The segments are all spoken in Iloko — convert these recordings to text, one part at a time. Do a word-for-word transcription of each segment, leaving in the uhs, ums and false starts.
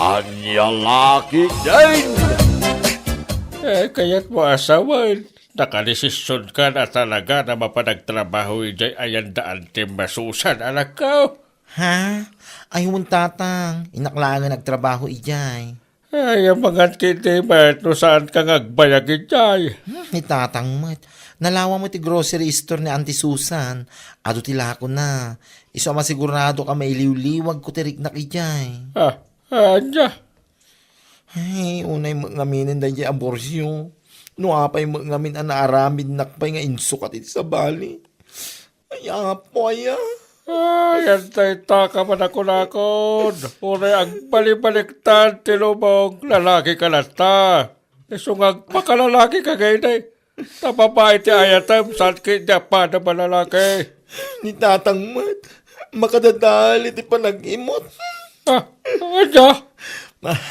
Ania la ketdin? Eh, kayatmo a sawen, nakadesisionka a talaga a mapan agtrabaho idiay ayan da Anti Susan, anakko? Ha? Ay, wen, Tatang, innak laengen agtrabaho idiay. Ay, amangan ketdi met no saanka nga agbayag idiay. Hmm, ni Tatang met. Nalawa met ti grocery store ni Anti Susan. Adu ti lakona. Isu a masigurado a mailiwliwagko ti riknak idiay. Ah, ania? Ay, unay met ngaminen daydiay a bursio. No apay met ngamin a naaramidnak pay nga insukat iti sabali. Ay, Apo, aya. Ay, ania dayta a manakunakon. Unay agbalibaliktad ti lubong, lalakika latta. Isu nga agpakalalakika ketdi. Ta babai ti ayatem, saan ketdi a padam a lalaki. Ni Tatang met, makadadael iti panag-imot. Ah, ania? Ah,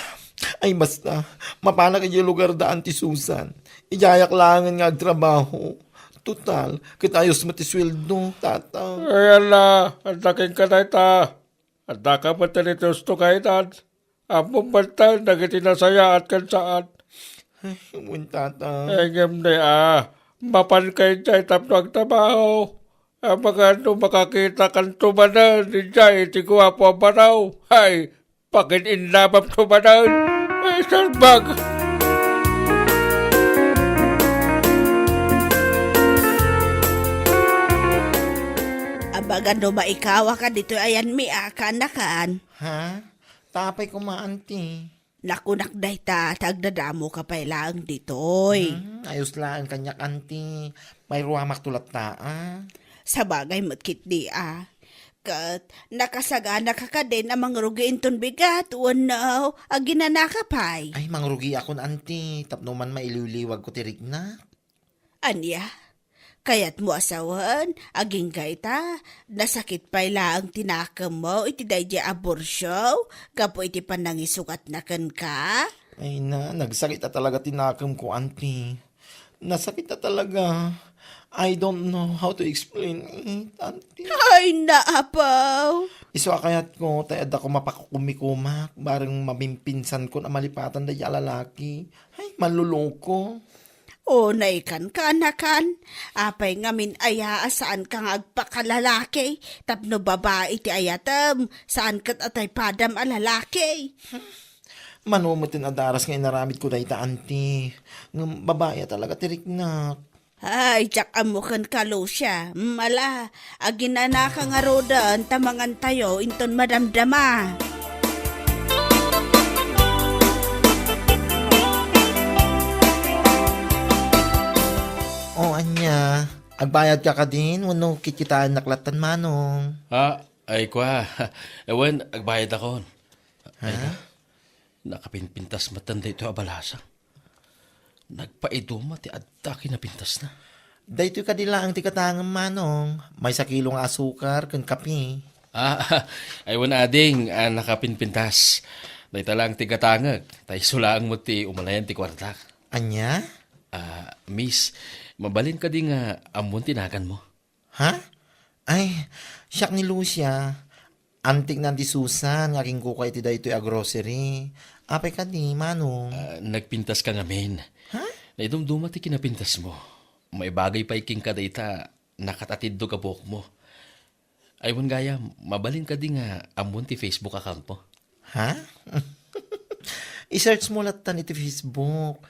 ay, basta, mapanak idiay lugar da Anti Susan. Idiayak laengen nga agtrabaho. Total, ket ayos met ti sueldo, Tatang. Ay, ala, adda kenka dayta. Addaka met ditoy gusto kaitan. Ammom met dagiti nasayaat ken saan. Ay, wen, Tatang. Eh, ngem ni a, mapanka idiay tapno agtrabaho. Amangan no makakitakanto manen idiay iti guapo a banaw. Ay, pakin-innabamto manen. Ay, salbag! Amangan no maikawaka ditoy ayanmi a kaanakan. Ha? Ta apay koma, Anti? Nakunak dayta, ta agdadamoka pay laeng ditoy. Hmm, ayos laeng kaniak, Anti. Mayruamakto latta, a. Sabagay met ketdi, a. Ket nakasaganaka kadin a mangrugi inton bigat, wenno aginanaka pay? Ay, mangrugiakon, Anti, tapno man mailiwliwagko ti riknak. Ania? Kayatmo a sawen, agingga ita, nasakit pay laeng ti nakemmo iti daydiay a bursio gapu iti panangisukatna kenka? Ay na, nagsakit a talaga ti nakemko, Anti. Nasakit a talaga. I don't know how to explain it, Anti. Ay, naapaw! Isu a kayatko, tay adda koma pakukumikumak, bareng mabimpinsankon a malipatan daydiay a lalaki. Ay, manloloko. O, naikan, kaanakan. Apay ngamin aya a saanka nga agpakalalaki? Tapno babai ti ayatem, saan ket a tay padam a lalaki. Mano met ti nadaras nga inaramidko dayta, Anti. Ngem babai a talaga ti riknak. Ay, diak ammo kenka, Lucia. Mm, ala, aginanaka ngaruden ta mangantayo inton madamdama. O, ania? Agbayadka kadin wenno kitkitaennak lattan, Manong? Ah, ay, kua. Wen, agbayadakon. Ha? Ay na, nakapinpintas metten daytoy a balasang. Nagpaiduma ti adda kinapintasna. Daytoy kadi laeng ti gatangem, Manong. Maysa kilo nga asukar ken kape. Ah, ay wen, ading, a nakapinpintas. Dayta laeng ti gatangek. Ta isu laeng met ti umalayan ti kuartak. Ania? Ah, miss, mabalin kadi nga ammon ti naganmo? Ha? Ay, siak ni Lucia. Antik na ni Susan nga agingkuka iti daytoy a grocery. Apay kadi, Manong? Ah, nagpintaska ngamin. Ha? Naidumduma ti kinapintasmo. Maibagay pay kenka dayta, nakatatiddo a buokmo. Ay, wen gayam, mabalin kadi nga ammon ti Facebook accountmo? Ha? I-search mo lattan iti Facebook,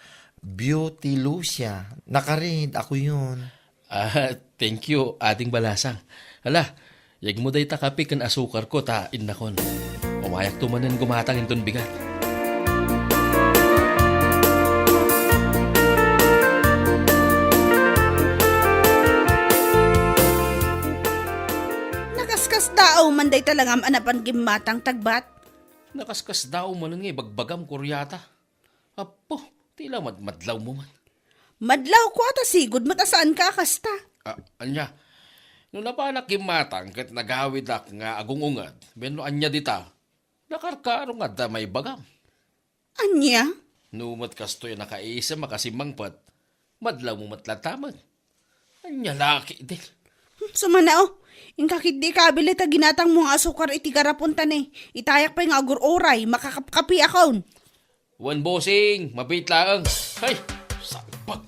Beauty Lucia. Nakaread, ako yun. Ah, thank you, Ading Balasang. Hala, yegmo dayta kape ken asukarko ta innakon. Umayakto manen gumatang inton bigat. Nakaskasdaaw man dayta langam a napan gimmatang tagbat. Nakaskasdaaw manen nga ibagbagam, Kuriata. Apo, ti la madmadlawmo man. Madlawko a ta sigud met a saanka a kasta. Ah, ania? No napanak gimmatang ket nagawidak nga agung-unged, wenno ania dita, nakarkaro nga adda maibagam. Ania? No met kastoy a nakaisem a kasimmangpet, madlawmo met latta met. Ania la ketdin? Hmm, sumana, o. Inka ketdi ikabili ta ginatangmo nga asukar iti garapon ta ne, itayak pay nga agur-uray, makakapkapiakon. Wen, bossing, mabiit laeng. Hay, salbag.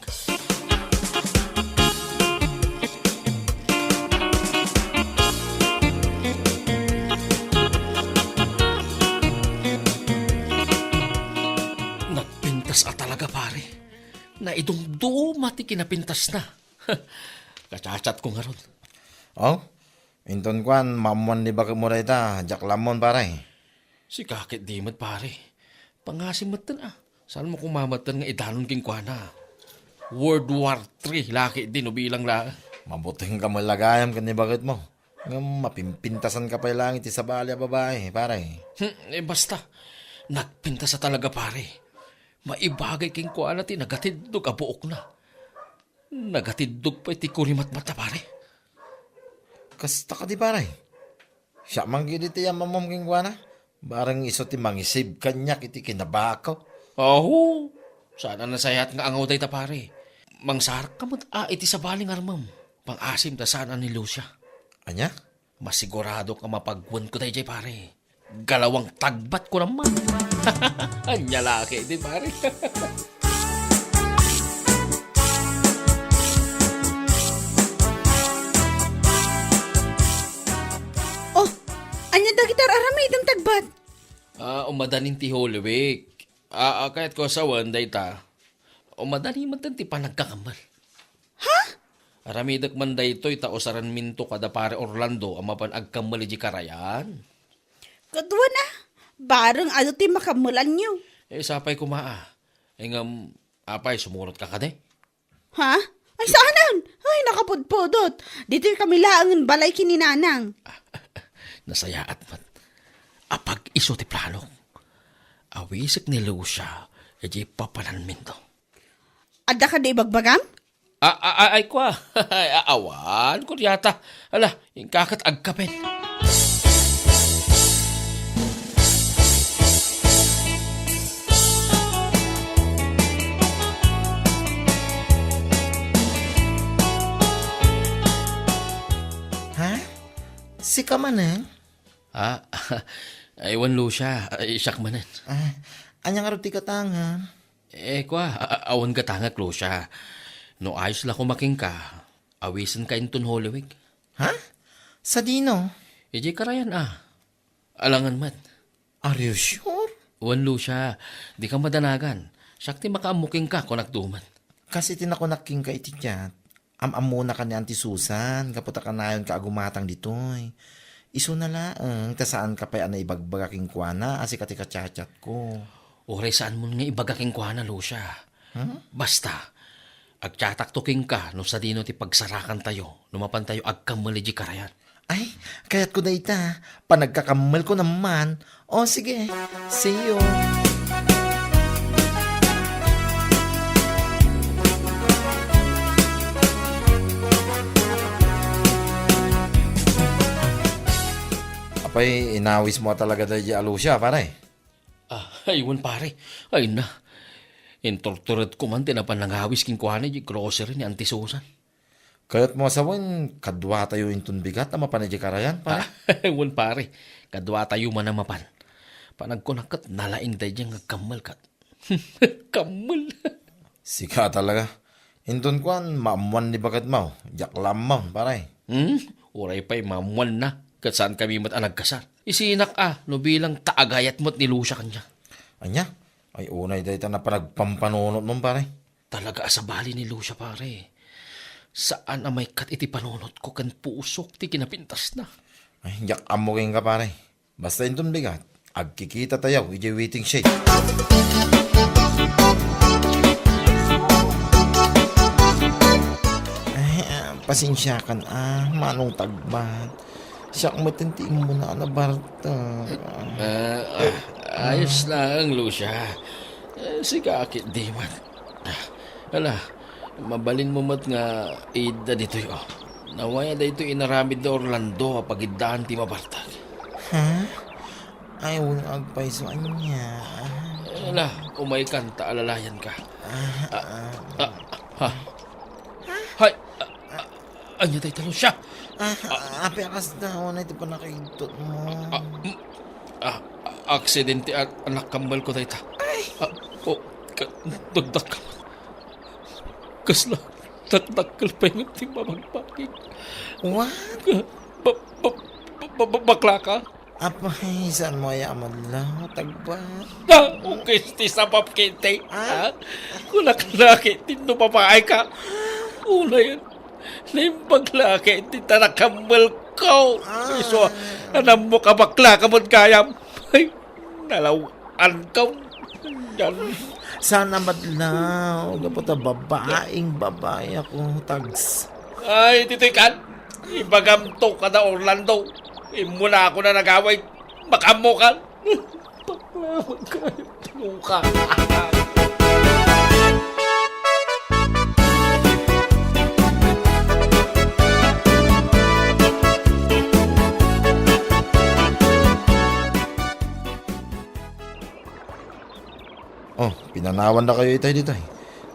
Nagpintas a talaga, pare. Naidumduma ti kinapintasna. Kachatko ngarud. Oh? Inton kuan, maammuan ni baketmo dayta, diak la ammon, pare. Sika ketdi met, pare. Pangasim metten, a. Saanmo koma metten nga idanon kenkuana? World War Three la ketdi no bilang la. Mabutengka met la gayam ken ni baketmo. Ngem mapimpintasanka pay laeng iti sabali a babai, pare. Hmm, e, basta. Nagpintas a talaga, pare. Maibagay kenkuana ti nagatiddog a buokna. Nagatiddog pay ti kurimatmatna, pare. Kasta kadi, pare? Siak man ketdi ti ammuam kenkuana. Bareng isu ti mangisib kaniak iti kinabakko. Aho, saan a nasayaat nga angaw dayta, pare. Mangsarakka met a iti sabali nga armem. Pangasim ta saan a ni Lucia. Ania? Masiguradok a mapagwenko daydiay, pare. Galawang tagbatko naman. Ania la ketdi, pare. Oh, ania dagiti ar-aramidem, tagbat? A, umadanin ti Holy Week. A, a, kayatko a sawen dayta. Umadani metten ti panagkakammel. Ha? Aramidek man daytoy ta usarenminto kada Pare Orlando a mapan agkammel idiay karayan. Kaduana, bareng adu ti makammelanyo. E, sapay koma a. Ngem, apay, sumurotka kadi? Ha? Ay, saanen? Ay, nakapudpudot. Ditoy kami laengen balay ken ni Nanang. Nasayaat met. Apag-isu ti planok. Awisek ni Lucia idiay papananminto. Adda kadi ibagbagam? A, a, a, ay, kua. Ay, a, awan, kuryata. Ala, inka ket agkapen. Ha? Sika manen? A, ay, wen, Lucia, ay, siak manen. A, ania ngarud ti gatangem? E, kua, a-, a-, awan gatangek, Lucia. No ayos la koma kenka, awisenka inton Holy Week. Ha? Sadino? Idiay karayan a. Alangan met. Are you sure? Wen, Lucia, dika madanagan. Siak ti makaammo kenka, kunak duman. Kas iti nakunak kenka iti chat, am-ammonaka ni Auntie Susan, gapu ta kanayonka a gumatang ditoy. Isuna laeng, ta saanka pay a naibagbaga kenkuana, a sika ti kachatchatko. Uray saanmon nga ibaga kenkuana, Lucia. Hmm? Basta, agchatakto kenka no sadino ti pagsarakantayo no mapantayo agkammel idiay karayan. Ay, kayatko dayta. Panagkakammelko naman. O, sige. See you. Apay, inawismo a talaga daydiay a Lucia, pare? A, ay, wen, pare. Ay na. Inturturedko man ti napan nangawis kenkuana idiay grocery ni Auntie Susan. Kayatmo a sawen, kaduatayo inton bigat a mapan idiay karayan, pare? A, wen, pare. Kaduatayo man a mapan. Panagkunak ket nalaing daydiay nga agkammel ket. Kammel. Sika talaga. Inton kuan, maammuan ni baketmo. Diak la ammo, pare. Hmm? Uray pay maammuanna, ket saankami met a nagkasar. Isinak a, no bilang ta agayat met ni Lucia kaniak. Ania? Ay, unay dayta napan agpampanunotmon, pare. Talaga a sabali ni Lucia, pare. Saan a maikkat iti panunotko ken pusok ti kinapintasna. Ay, diak ammo kenka, pare. Basta inton bigat, agkikitatayo idiay waiting shed. Ay, ah, pasensiakan, a, Manong Tagbat. Siak met ti immuna a nabartek. A, a, ayos laeng, Lucia. E, sika ketdi met. Ala, mabalinmo met nga idda ditoy, o. Nawaya daytoy inaramid ni Orlando a pagiddaan ti mabartek. Ha? Ay, wen, agpayso ania. Ala, umaykan ta alalayanka. A, a, ha? Hay, a, a, ania dayta, Lucia? Ah, apay a kasta, unay ti pannakaiddutmo. Ah, mm, ah, aksidente a, a nakammalko dayta. Ay! Ah, oh, ka-, dagdakkel. Kasla, dakdakkel pay ngem ti mabagbaking. What? Ka-, ba-, ba-, ba-, ba-, baklaka? Apay, saanmo aya a madlaw, Tagbat? Ah, ukis ti sabab kiti, Ah? ha? Kunak laki ti no babaika. Unayen, naimbag laki ti tanakammalko. Ah. Isu, anam mo ka bakla ka met gayam. Ay, nalaw-, Ankaw, yan. Saan a madlaw, gapu ta babaeng babae ako, Tags. Ay, ditoy kan. Ibagam to kada Orlando. Immuna ako na nagaway. Makaammo kan. Bakla, magkayat, luka. Oh, pinanawandakayo itay ditoy.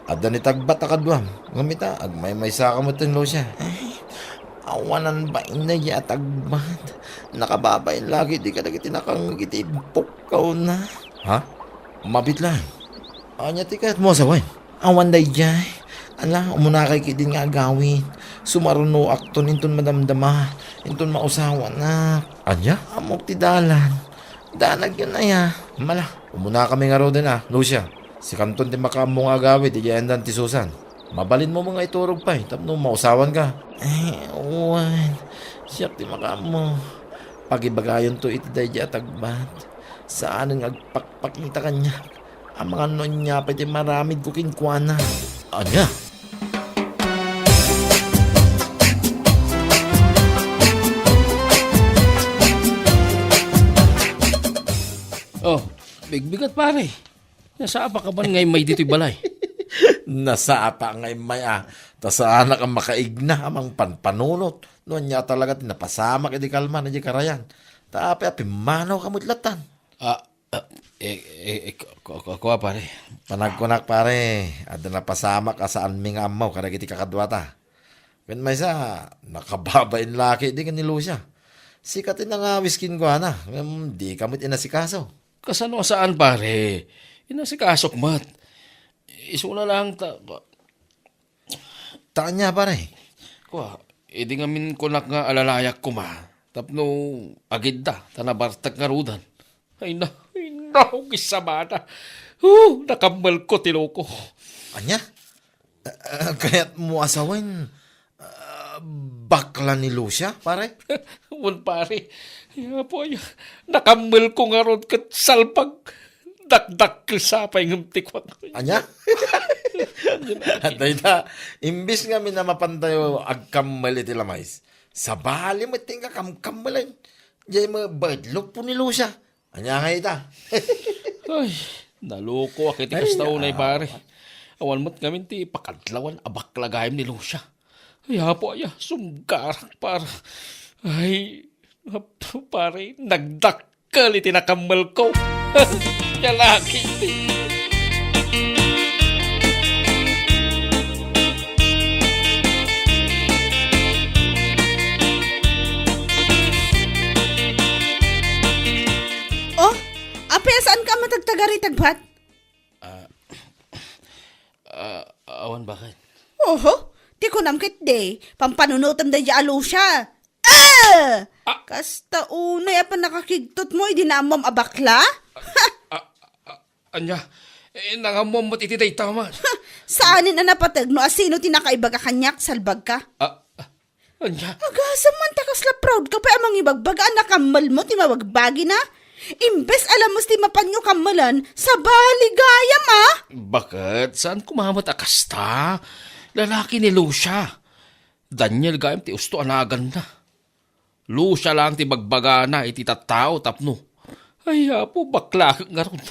Adda ni Tagbat a kaduam. Ngem ita, agmaymaysaka metten, Lucia. Ay, awanan bain daydiay a Tagbat. Nakababain lagi ti kadagiti nakangngeg iti ibbukkaw na. Ha? Mabit laeng. Ania ti kayatmo a sawen? Awan daydiay. Ala, umunakay ketdin nga agawid. Sumarunoakton inton madamdama, inton mausawanak. Ania? Ammok ti dalan. Danagyon aya. Mala, umunakami ngaruden a, Lucia. Sikanton ti makaammo nga agawid idiay ayandan ti Susan. Mabalinmo met nga iturog pay tapno mausawanka. Ay, wen. Siak ti makaammo. Pagibagayonto iti daydiay a Tagbat. Saanen nga agpakpakita kaniak. Amangan no ania pay ti maaramidko kenkuana. Ania? Oh, bigbigat, pare. Nasapa ka man nga immay ditoy balay? Nasapa nga immay a. Ta saanak a makaigna a mangpanpanunot. No ania talaga ti napasamak iti kalman idiay karayan. Ta apay a pimmanawka met lattan? Ah, ah, eh, eh, eh, ku-, ku-, ku-, kua, pare. Panagkunak, pare, adda napasamak a saanmi nga ammo kadagiti kakaduata. Ken maysa, nakababain laki di ken ni Lucia. Sika ti nangawis kenkuana, ngem dika met inasikaso. Kasano a saan, pare? Inasikasok met. Isuna lang ta, Ta ania, pare? Kua, idi ngamin kunak nga alalayak koma, tapno agidda, ta nabartek ngaruden. Ay na, ay na, ugisabada. Oh, nakammalko ti loko. Ania? Ah, ah, kayatmo a sawen, ah, bakla ni Lucia, pare? Wen, pare. Ay, apo, ay, nakammalko ngarud ket salpag. Dakdakkel sa pay ngem ti kuan. Ania? Dayta, imbis ngamin a mapantayo agkammal iti lamayes, sabali met ti inka kamkammalen. Diay met bedlok po ni Lucia. Ania nga ita? Ay, naloko ak iti Ay, kasta unay, ah, pare. Awan met ngamin ti pakadlawan a bakla gayam ni Lucia. Ay, apo aya, sunggarak, para. Ay, ap-, pare, nagdakkel iti nakammalko. Lalaki ti. Oh, apay a saanka a matagtagari, Tagbat? Ah, ah, awan, bakit? Oho, ti kunam ketdi, pampanunotem daydiay a Lucia. Ah! Ah! Kasta unay a pannakakigtotmo idi naammom a bakla? Ah, ah, ania? Eh, nangammom met iti dayta man. Saanen a napateg no asino ti nakaibaga kaniak, salbagka. Ah, ah, ania? Agasem man ta kasla proud ka pay a mangibagbaga a nakammalmo ti mabagbagina. Imbes a lames ti mapanyo kammalen, sabali gayam, a. Baket? Saan koma met a kasta? Lalaki ni Lucia. Daniel gayam ti usto a naganna. Lucia laeng ti bagbagana iti tattao tapno. Ay, apo, baklakek ngarud.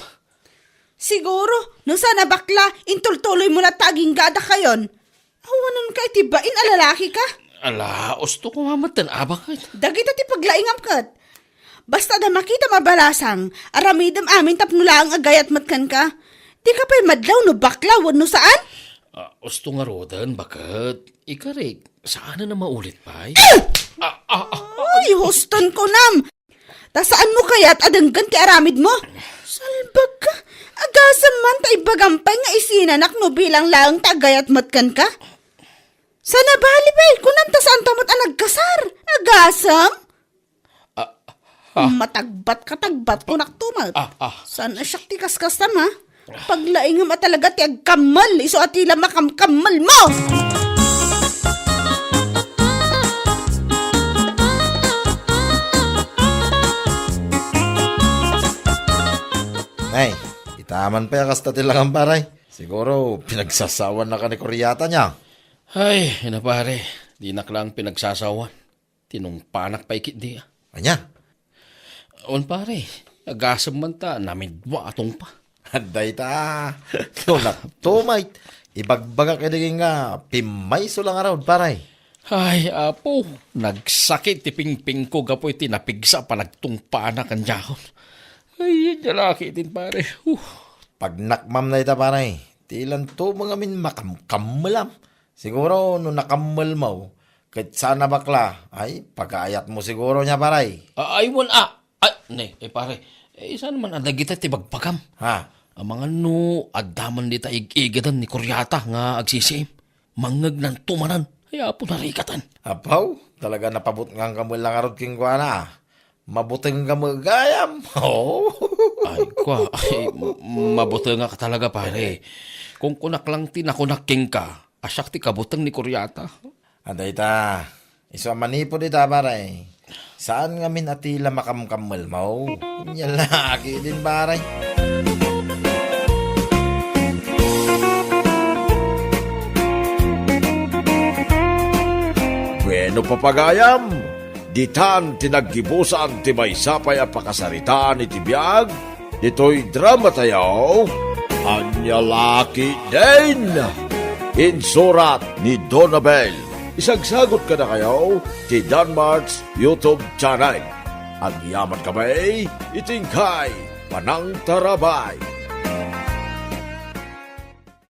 Siguro, no saan a bakla, intultuloymo latta agingga a dakayon. Awanonka iti bain a lalakika? Ala, usto koma metten, a, baket? Dagita ti paglaingam ket. Basta adda makitam a balasang, aramidem amin tapno laeng agayat met kenka. Dika pay madlaw no bakla wenno saan? Ah, usto ngaruden, baket. Ikarik, saanen a maulit pay? Ah, ah, ah. Ay, huston kunam! Ta saanmo kayat a denggen ti aramidmo? Salbag ka! Agasem man ta ibagam pay nga isinanak no bilang laeng ta agayat met kenka? Sa nabali pay, kunam ta saanto met a nagkasar. Agasem? Ah, ah. Matagbat ka, tagbat ko, naktumat. Ah, ah. Saan a siak ti kaskastam, ha? Paglaingem a talaga ti agkammel, isu a ti la makamkammel mo! Ay, itaman pay a kasta ti langam, pare. Siguro, pinagsasawan na ka ni Kuryata niya. Ay, ina pare, dinak lang pinagsasawan. Tinungpanak pay ketdi, ah. Ania? On pare, agasem man ta namidwa a tungpa. Adda ita. No naktumay, ibagbagak idi nga pimmayso lang arud, pare. Ay, apo, nagsakit ti pingpingko gapu iti napigsa a panagtungpanak ken diahon. Ay, ania la ketdin pare. Uh. Pagnakmam na ita, pare. Ti lanto mo ngamin makamkammelam. Siguro no nakammelmo, ket saan a bakla, ay, pagaayatmo siguro nia, pare. A-, ay, wen, a, ay, ne, eh, pare, eh, saan man a dagita ti bagbagam? Ha? Amangan no, adda man dita ig-igadan ni Kuryata nga agsisiim. Mangngeg nanto manen. Ay, apo, narikatan. Apaw, talaga napabutnganka met lang arud kenkuana. Mabutengka met gayam. Oh. Ay, kwa, ay, m-, mabutengak talaga, pare. Kung kunak lang ti nakunak kenka, a siak ti kabuteng ni Kuryata. Adda ita, isu a manipud ita, pare. Saan ngamin a ti la makamkammelmo? Nia la ketdin, pare. Bueno, papagayam, ditan ti naggibusan ti maysa pay a pakasaritaan iti biag ditoy dramatayo, Ania la ketdin! Insurat ni Donabel. Isagsagut kadakayo ti Danmart's YouTube channel. Agyamankami iti inkay panangtarabay.